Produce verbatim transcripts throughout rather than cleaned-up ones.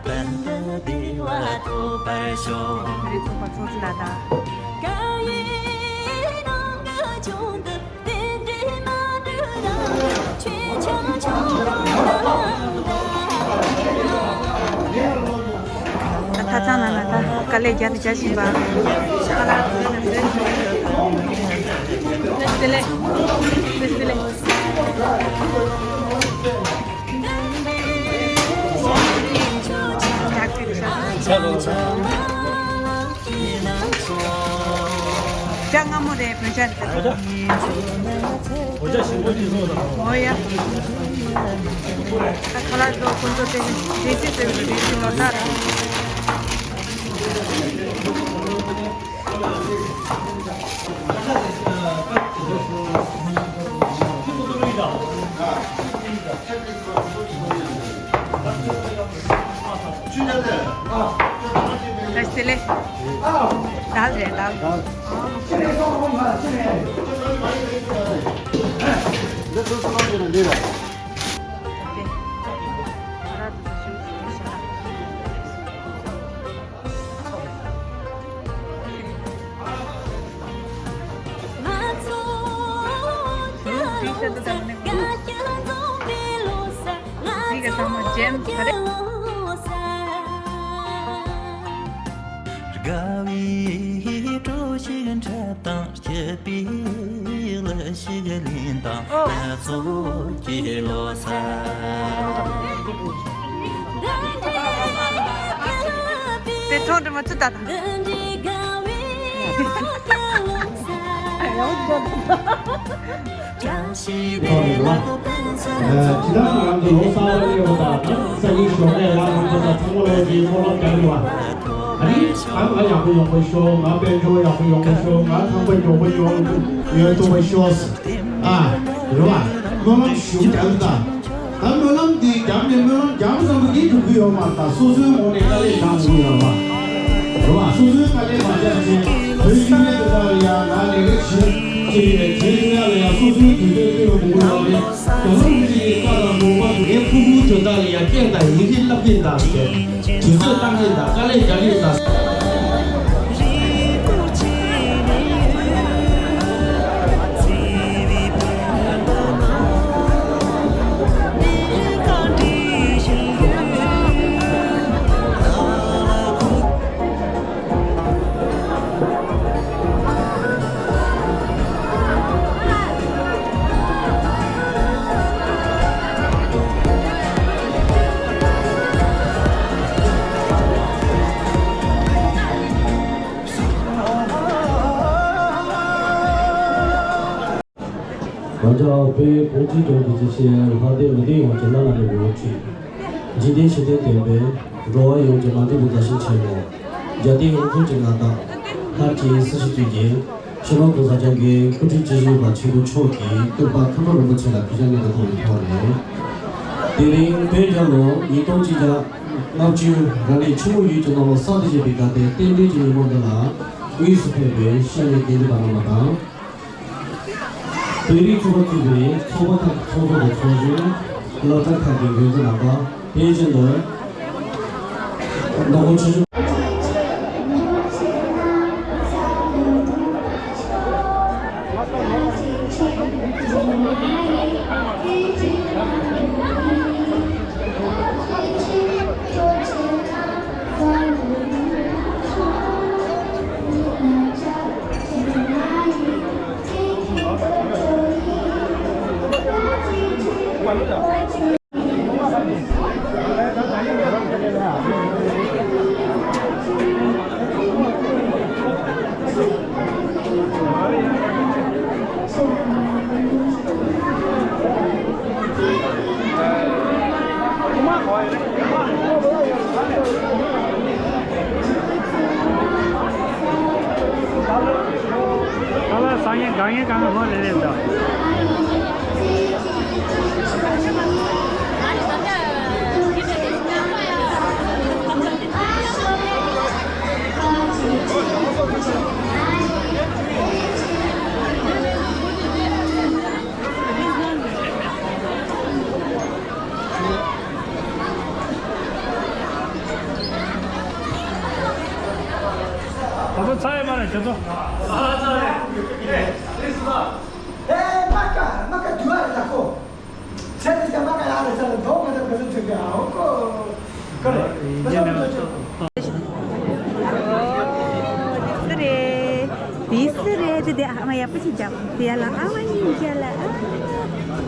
རེ་ཚོགས་པ་ཚོགས་གཙོ་ལགས་དང་། ད་ཚང་ནང་ལ་ད་དཀའ་ལས་རྒྱབ་ནས་རྒྱག་བཞིན་པ། བཀྲ་ཤིས་བདེ་ལེགས། བཀྲ་ཤིས་བདེ་ལེགས། ཇ་སྔ་མོ་རེད། བོད་ཇ་རེད། བོད་ཇ་ཞིམ་པོ་ཅིག་བཟོ་དང་། ཨོ་ཡ། ད་ཁ་ལག་ཚོ་ཁོ་ཚོ་དེ་ནི་སྡེ་སྲིད་ཟེར་བའི་སྡེ་སྲིད་ལོ་ལྟར། བཀྲ་ཤིས་བདེ་ལེགས། དལ་རེད་དལ། དགའ་བའི་གྲོ་ཞིག་འཁྲབ་དང་། སྐྱིད་པའི་གླུ་ཞིག་ལེན་དང་། ལྷ་ཚོགས་ཀྱི་ལོ་གསར། དེ་ཐོག་འདྲ་མ་ཚུད་ད་དང་། ཐོག་ནས་ལ། ཇི་ལྟར་ང་རང་ཚོ་ལོ་གསར་པ་སླེབས་པ་དང་། སང་ཉིན་ཞོགས་ཀས་ཡར་ལངས་དུས་ཚང་མ་ལོ་གཅིག་སྨོན་ལམ་རྒྱག་དགོས་པ། ཨ་ནི་ཨ་ང་ཡག་པོ་ཡོང་བ་ཤོག་ང་དཔལ་འབྱོར་ཡག་པོ་ཡོང་བ་ཤོག་ང་ཁང་པ་མགྱོགས་པོ་ཡོང་ཡོང་ཐུབ་པ་ཤོག་ཨ། རེད་བ། སྨོན་ལམ་ཞུ་རྒྱག་དང་། ད་སྨོན་ལམ་འདི་རྒྱབ་ནས་སྨོན་ལམ་རྒྱབ་ཙམ་དུ་འདི་འགྲུབ་ཀྱི་ཡོད་མ་རེད། ད་སོ་སོའི་ངོས་ནས་དཀའ་ལས་རྒྱག་དགོས་ཡོད་རེད་བ། རེད་བ། སོ་སོའི་དཀའ་ལས་མ་རྒྱབ་ཚེ་བོད་ཕྱི་མི་དེ་དག་ལ་ཡང་ང་ལས་ཀ་བྱེད་ཀྱི་རེད། དེ་ཡིན་ན་ལ་ཡང་སོ་སོའི་དུས་ཚོད་སྤྲོད་དགོས་ཡོད་རེད། དེ་ཚོ་མི་ཚེ་ཡི་བཀའ་དང་དགོངས་པ་དེ་ཕྲུ་གུ་དེ་དག་ལ་ཡང་སྐད་དང་ཡི་གེ་བསླབ་ཀྱི་འདུག་ཟེར། དུས་ཚོད་བཏང་གི་དང་དཀའ་ལས་རྒྱག་གི་དང་། ང་ཚོ་བོད་གངས་ཅན་ལྗོངས་ཀྱི་རྩིས་ཆེན་ལྷ་ལྡན་མི་སྡེ་ཡོངས་ཀྱི་བླ་ན་མེད་པའི་དབུ་ཁྲིད། འཇིག་རྟེན་ཞི་བདེ་སྟོན་པའི་འགྲོ་བ་ཡོངས་ཀྱི་མ་འདྲིས་པའི་མཛའ་བཤེས་ཆེན་མོ། རྒྱལ་བསྟན་ཡོངས་རྫོགས་ཀྱི་མངའ་བདག་ལྷར་བཅས་སྲིད་ཞིའི་དུས་ཀྱི་སྤྱི་ནོར་༸གོང་ས་༸སྐྱབས་མགོན་སྐུ་ཕྲེང་བཅུ་བཞི་པ་ཆེན་པོ་མཆོག་གི་སྐུ་པར་མཁའ་འགྲོ་རིན་པོ་ཆེ་ལ་གུས་ཕྱག་སྔོན་དུ་ཐོགས་པའི་ཐོག་ནས། དེ་རིང་བོད་རྒྱལ་ལོ་ཉིས་སྟོང་གཅིག་བརྒྱ་ལྔ་བཅུ་རང་ལུགས་ཆུ་བོ་ཡུལ་གྱི་ནང་ལ་གསར་དུ་བཞད་པའི་དགའ་ལྡན་རྟེན་འབྲེལ་གྱི་ཉིན་མོ་འདི་ལ་དངོས་སུ་ཕེབས་པའི་ཤེས་ཡོན་དགེ་འདུན་པ་རྣམ་པ་དང་། བོད་རིགས་ཚོགས་པ་གཙོས་པའི་ཚོགས་པ་ཁག་ཚོགས་གཙོ་དང་ཚོགས་གཞོན། སློབ་གྲྭ་ཁག་གི་འགན་འཛིན་རྣམ་པ། དེ་བཞིན་དུ། མདོ་དབུས་ཆོས་ད་ལ་སང་ཉིན་དགའ་ངན་གང་ག་ཧོ་རེ་རེ་འདུག་ང་ཚོ་ཚར་ཡོད་མ་རེད་ཁྱེད་ཚོ། ཨེ་མ་ཀ་མ་ཀ་དུ་བ་རེད་ད་ཁོ། ཚེ་འདི་ཀ་མ་ཀ་ཡ་རེད་ཚ་ལ་དོ་མ་ད་ག་ཚོད་ཚོད་ཀ་ཨོ་ཁོ། ཀ་རེད་ད་ཚོད་ཚོད་ཚོད། འདི་སུ་རེད། འདི་སུ་རེད། དེ་དེ་ཨ་མ་ཡག་པོ་ཞིག་རྒྱབ། དེ་ཡ་ལ་ཨ་མ་གཉིས་རྒྱ་ལ་ཨ་མ།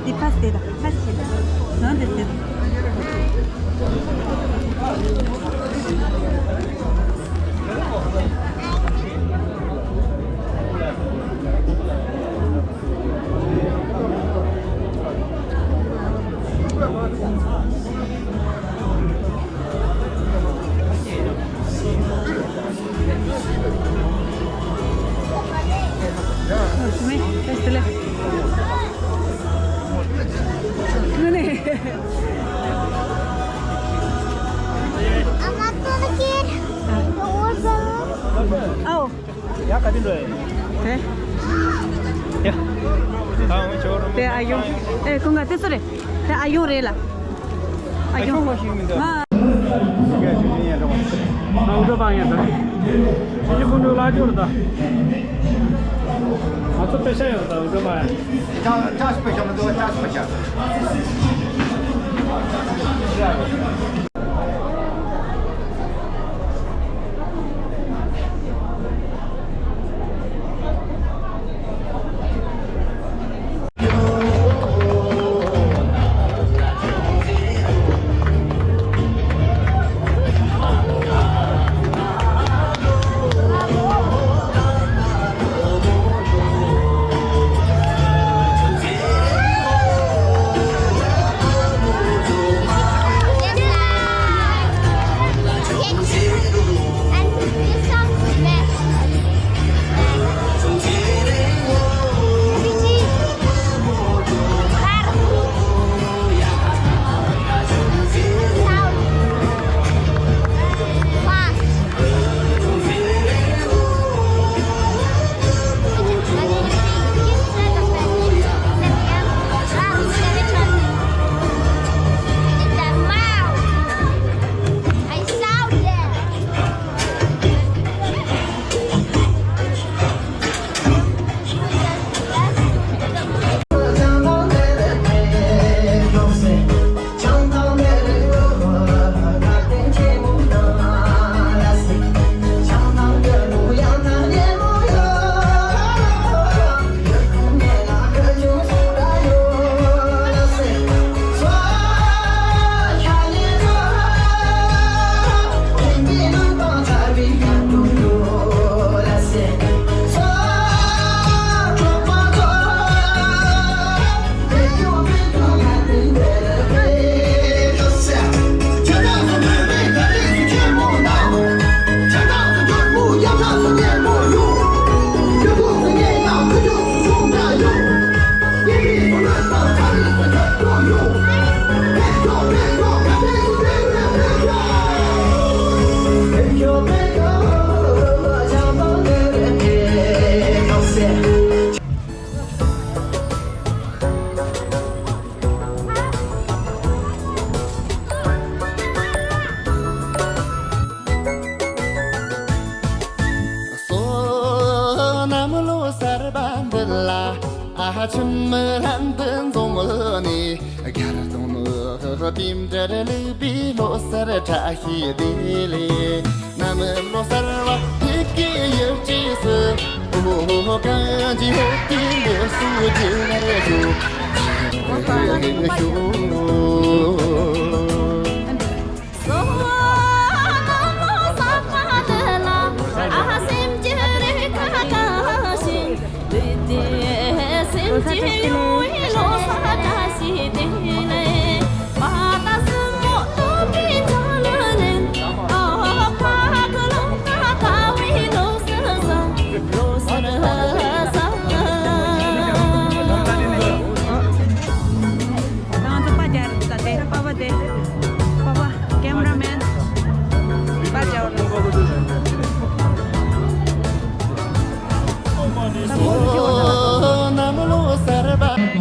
འདི་ཕ་སྟེ་ད་ཕ་སྟེ་ད་ནང་འདི་སྟེ་ད། ཨའོ། ཡ་ག་དེ་འགྲོ་ཡ། དེ། ཡ། ད་འོང་ཆོག་རོ། དེ་ཨ་ཡོང་། ཨེ་ཁོང་ག་དེ་སུ་རེད། དེ་ཨ་ཡོང་རེད་ལ། ཨ་ཡོང་། ང་། ཨ་འུ་ཏྲ་པང་ཡ་ད། ཁྱེད་ཀྱི་ཁོང་ཁྲོ་ལ་འབྱོར་ད། ང་ཚོ་པེ་ཤ་ཡོད་ད་འུ་ཏྲ་པང་ཡ། ཅ་ཅ་ཞིག་པེ་ཤ་མི་འདུག་ཅ་ཞིག་པེ་ཤ། སོ་གནམ་ལོ་གསར་པ་འདི་ལ་ཨ་ཆུ་མི་ལྷན་དུ་འཛོམས་ནས། གར་དང་ནི་རྟེན་འབྲེལ་ལེགས་པའི་ལོ་གསར་བཀྲ་ཤིས་བདེ་ལེགས། གནམ་ལོ་གསར་བ་ཡི་གེ་ཡི་རྗེས་སུ། ཨོ་གང་ཅི་ཧོ་ཏི་ལེ་སུ་ཇི་ལེ་ཞུ། ཇི་ལེ་ཞུ། ང་ཚོ་པ་རྒྱག་རེད་ད། དེ་པ་པ་དེ། པ་པ་ཀེམ་ར་མེན། པ་རྒྱག་རེད། ད་ཕོ་ལོ་ཁྱེར་བ་ད། གནམ་ལོ་གསར་པ།